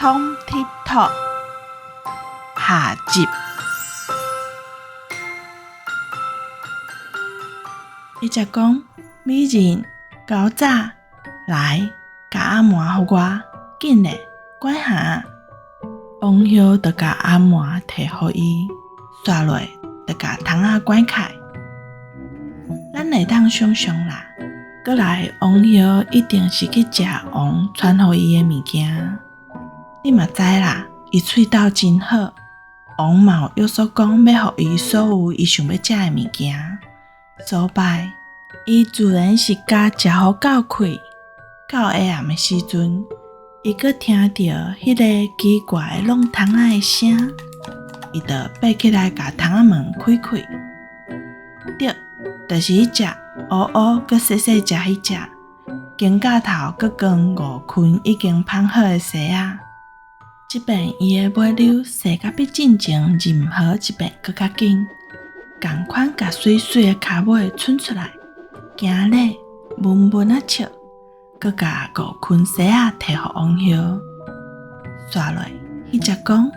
通鐵托下集。彼隻講，美人猴仔來，共阿饃予我，緊咧，管下。王后就共阿饃提予伊，煞落就共窗仔關開。咱會當想像啦，閣來王后一定是去食王傳予伊的物件。你嘛知啦，伊喙斗真好，王嘛有約束講欲予伊所有伊想欲食的物件。所擺，伊自然是共食予夠氣。到下暗的時陣，伊閣聽著彼个奇怪的弄窗仔的聲，伊就爬起來共窗仔門開開。對，就是彼隻烏烏閣細細隻彼隻，肩胛頭閣扛五捆已經縫好的紗仔。這遍伊的尾溜踅甲比進前任何一遍閣較緊，仝款共媠媠的跤尾伸出來，行禮悶悶仔笑，閣共五捆紗仔提予王后。煞落，彼隻講：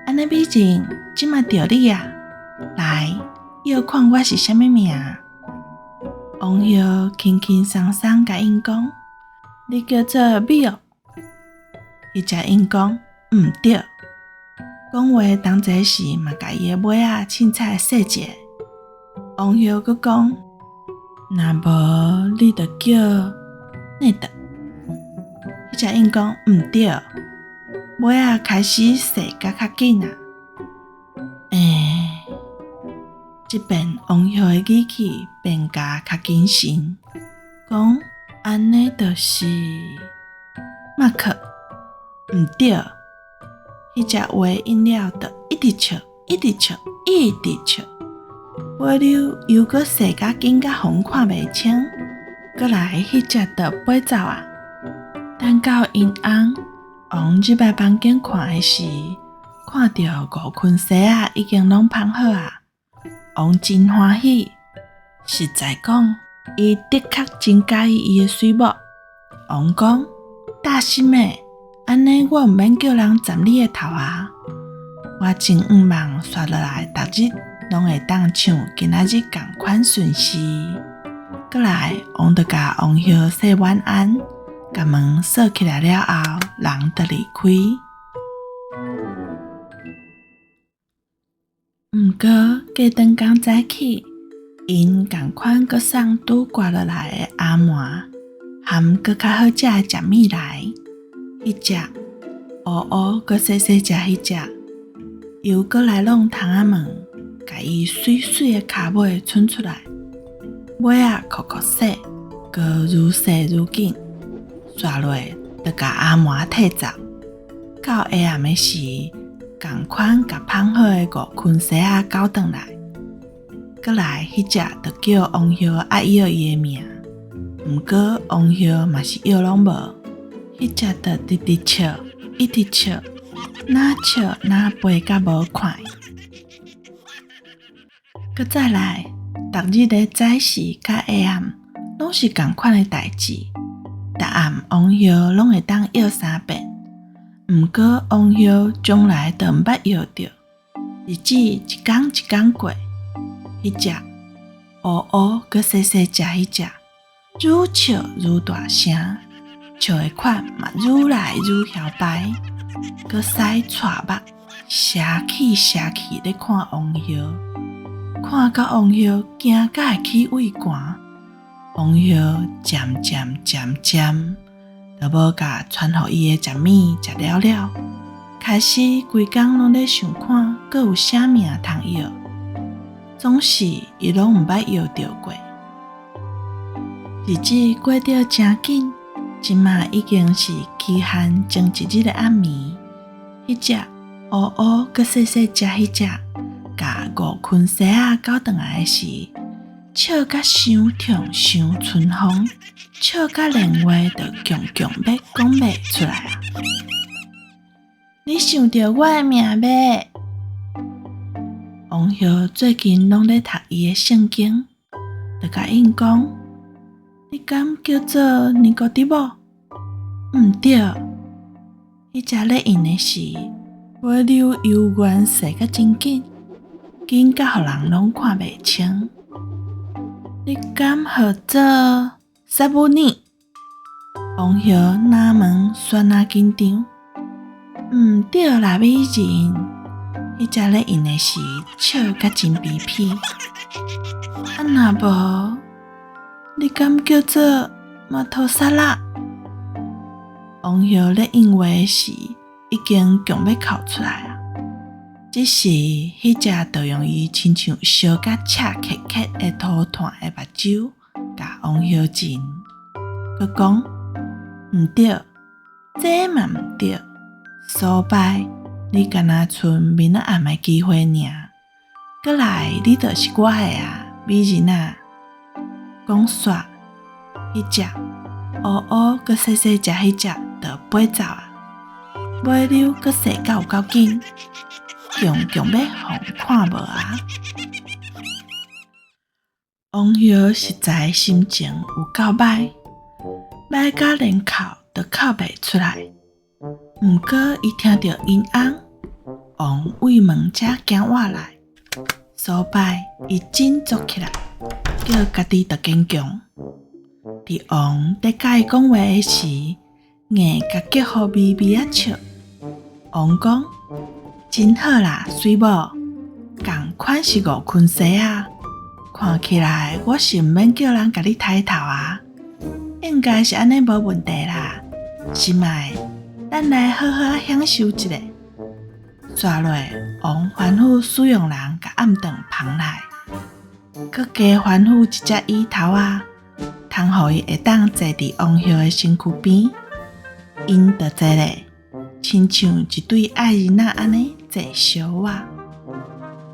按呢美人，這馬著你啊！來，臆看我是啥物名？王后輕輕鬆鬆共𪜶講：你叫做美哦。彼隻應講毋對，講話當齊時嘛，共伊的尾仔凊彩踅一下。王后閣講：若無你就叫內德。彼隻應講毋對，尾仔開始踅甲較緊啊。欸，這遍王后的語氣變甲較謹慎，講按呢就是馬克。毋對，彼隻話應了，就一直笑，一直笑，一直笑，尾溜又閣踅甲緊甲予人看袂清，閣來彼隻就飛走啊！等到𪜶翁王入來房間看的時，看著五捆紗仔已經攏縫好啊，王真歡喜。實在講，伊的確真佮意伊的媠某。王講：大心的，按呢我毋免叫人斬你的頭啊！我真向望煞落來，逐日攏會當像今仔日仝款順時。閣來，王就共王后說晚安，共門鎖起來了後，人就離開。毋過過轉工早起，𪜶仝款閣送拄掛落來的阿饃含閣較好食的食物來。彼隻烏烏閣細細隻，彼隻又閣來弄窗仔門，共伊媠媠的跤尾伸出來，尾仔扣扣踅，閣愈踅愈緊，煞落就共阿饃提走。到下暗的時，仝款共縫好的五捆紗仔交轉來，閣來彼隻就叫王后愛臆伊的名，毋過王后嘛是臆攏無，彼隻就直直笑，一直笑，若笑若飛甲無看。閣再來，逐日的早時佮下暗攏是仝款的代誌，逐暗王后攏會當臆三遍。毋過王后從來都毋捌臆著，日子一工一工過，彼隻烏烏閣細細隻，彼隻愈笑愈大聲，笑的款嘛愈來愈囂擺，閣使掣目，邪氣邪氣咧看王后，看甲王后驚甲會起畏寒，王后漸漸漸漸。就無共傳予伊的食物食了了，開始規工攏咧想看閣有啥名通臆，總是伊攏毋捌臆著過。日子過得誠緊，這馬已經是期限前一日的暗暝，彼隻烏烏閣細細隻，彼隻共五捆紗仔交轉來的時，笑甲傷痛傷春風，笑甲連話都強強欲講袂出來啊！你想著我的名未？王后最近攏咧讀伊的聖經，就共𪜶講：你敢叫做尼哥底母？毋對，彼隻咧應的時，尾溜猶原踅甲真緊，緊甲予人攏看袂清。你敢號做啥物呢？王后哪門旋仔緊張？毋對啦，美人，彼隻咧應的時笑甲真卑鄙。啊，若無，你敢叫做馬托薩拉？王后咧應話時，已經強欲哭出來啊！這時，彼隻就用伊親像燒甲赤喀喀的塗炭的目睭，共王后前，閣講：毋對，這嘛毋對。所擺，你敢若賰明仔暗的機會爾，閣來你就是我的啊，美人啊！講煞，彼隻烏烏閣細細隻，彼隻就飛走啊！尾溜閣踅甲有夠緊，強強欲予看無啊！王后實在心情有夠歹，歹甲連哭都哭袂出來。毋過伊聽著𪜶翁王對門遮行倚來，所擺伊振作起來，叫家己著堅強。佇王佇佮伊講話的時，硬共激予微微仔笑。王講：真好啦，媠某，仝款是五圈紗仔，看起來我是毋免叫人共你刣頭啊，應該是按呢無問題啦。心愛，咱來好好仔享受一下。煞落，王吩咐使用人共暗頓捧來，閣加吩咐一隻椅頭仔，通予伊會當坐佇王后的身軀邊。𪜶就坐咧，親像一對愛人仔按呢坐相倚。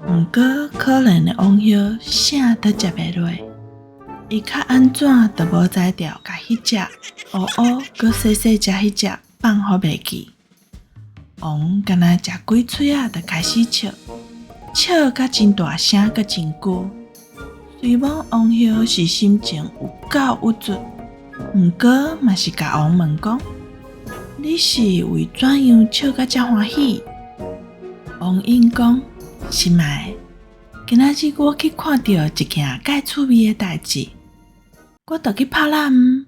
毋過可憐的王后啥都食袂落，伊較按怎都無才調，共彼隻烏烏閣細細隻彼隻放予袂記。王敢若食幾喙仔就開始笑，笑甲真大聲閣真久。雖罔王后是心情有夠鬱卒，毋過嘛是共王問講：你是為怎樣笑甲遮歡喜？王應講：心愛，今仔日我去看著一件蓋趣味的代誌，我就去拍攬，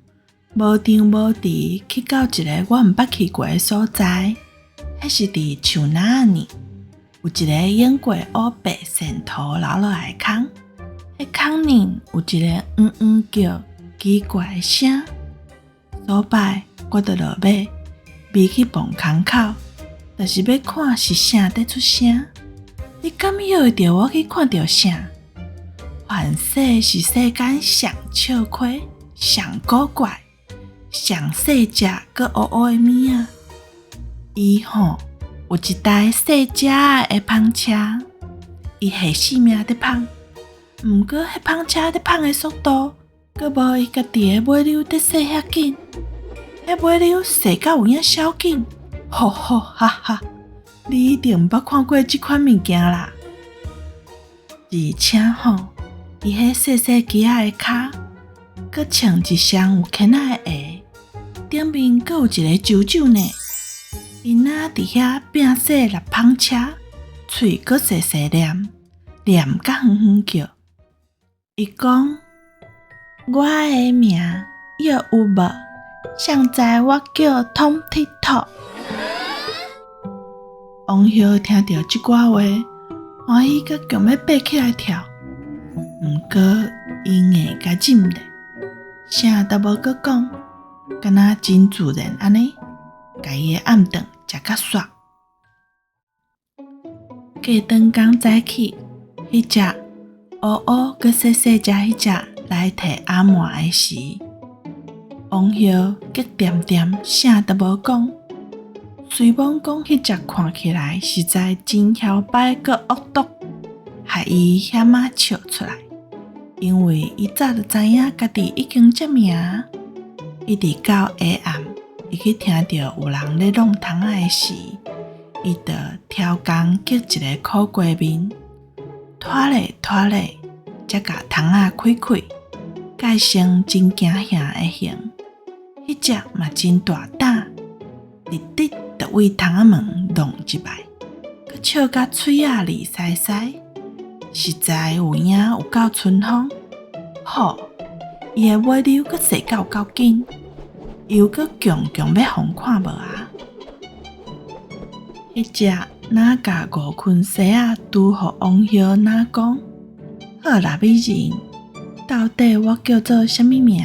無張無遲去到一个我毋捌去過的所在，彼是佇樹林仔呢，有一个湧過烏白線塗留落來的空，彼空呢有一个嗡嗡叫奇怪的聲，所擺我就落馬飛去墓空口，就是欲看是啥佇出聲。你敢曉會著我去看著啥？凡世是世間上笑虧、上古怪、上細隻閣烏烏的物仔。伊吼有一台細隻的蜂車，伊下死命佇蜂，毋過彼蜂車佇蜂的速度，閣無伊家己的尾溜佇踅遐緊。彼尾溜踅甲有影痟緊，吼吼哈哈！你一定毋捌看過這款物件啦。而且吼，伊彼細細支仔的跤，閣穿一雙有牽仔的鞋，頂面閣有一个揪揪呢。𪜶若佇遐拚勢拉蜂車，喙閣細細念，念甲遠遠叫。伊講：我的名叫有無？誰知我叫統鐵兔。王后聽著這寡話，歡喜甲強欲爬起來跳，毋過伊硬共忍咧，啥都無閣講，敢若真自然按呢，共伊的暗頓食甲煞。過轉工早起，彼隻烏烏閣細細隻彼隻來提阿糜的時，王后激恬恬，啥都無講。雖罔講彼隻看起來實在真囂擺閣惡毒，害伊險仔笑出來，因為伊早就知影家己已經這命。一直到下暗，伊去聽著有人咧弄窗仔的時，伊就挑工激一个苦瓜面，拖咧拖咧，才共窗仔開開，蓋成真驚嚇的形。彼隻嘛真大膽，直直就為窗仔門弄一擺，閣笑甲喙仔膩饞饞，實在有影有夠春風。吼，伊的尾溜閣踅甲有夠緊，又閣強強欲予看無啊！彼隻若共五圈梳仔拄予王后若講，好啦，美人，到底我叫做啥物名？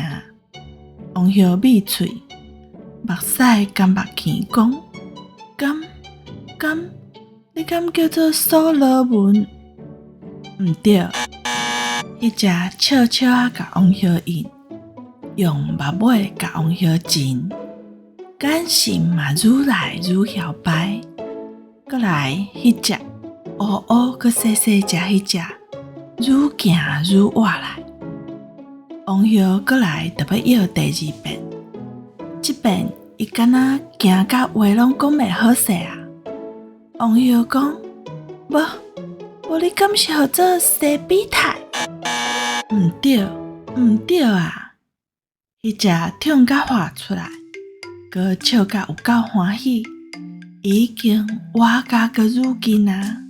王后抿喙，目屎含目耳講，敢敢，你敢叫做所羅門？毋對，彼隻笑笑仔共王后印，用目尾共王后親，眼神嘛愈來愈搖擺。閣來，彼隻烏烏閣細細隻，彼隻愈行愈倚來。王后閣來就欲搖第二遍，這遍伊敢若驚甲話攏講袂好勢啊！王后講：無，無你敢是號做西比泰？毋對，毋對啊！彼隻痛甲喊出來，閣笑甲有夠歡喜，已經倚甲閣愈近啊！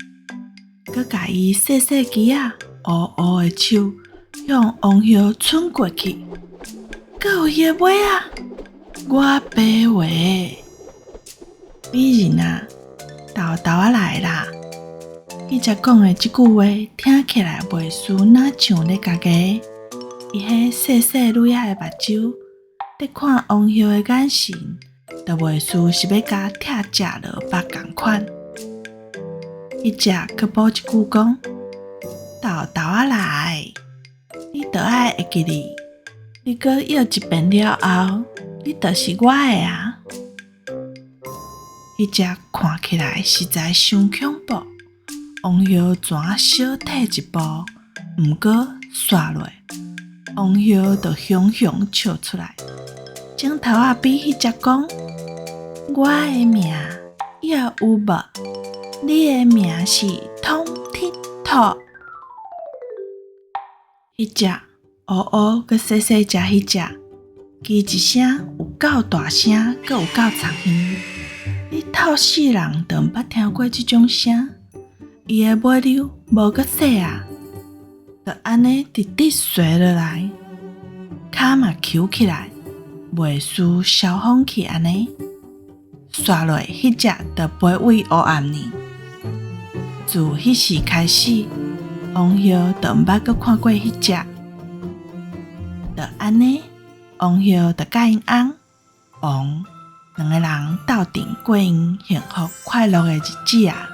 閣共伊細細支仔烏烏的手向王后伸過去，閣有伊的尾仔，我白話，美人啊，沓沓仔來啦！彼隻講的這句話聽起來袂輸，若像咧家己。伊彼細細女仔的目睭，佇看王后的眼神，就袂輸是欲共拆食蘿蔔仝款。彼隻閣補一句講：沓沓仔來，你著愛會記得，你閣搖一遍了後，你就是我的啊！彼隻看起來實在傷恐怖。王后怎小退一步，毋過煞落，王后就雄雄笑出來，指頭仔比彼隻講：我的名叫有無？你的名是通鐵兔。彼隻烏烏閣細細隻，彼隻，吱一聲有夠大聲，閣有夠長耳。你透世人都毋捌聽過這種聲。伊的尾溜無閣細啊，就按呢直直垂落來，跤嘛虯起來，袂輸消風器按呢。煞落彼隻就飛位黑暗呢。自彼時開始，王后就毋捌閣看過彼隻。就按呢，王后就佮𪜶翁王兩个人鬥陣過𪜶幸福快樂的日子啊！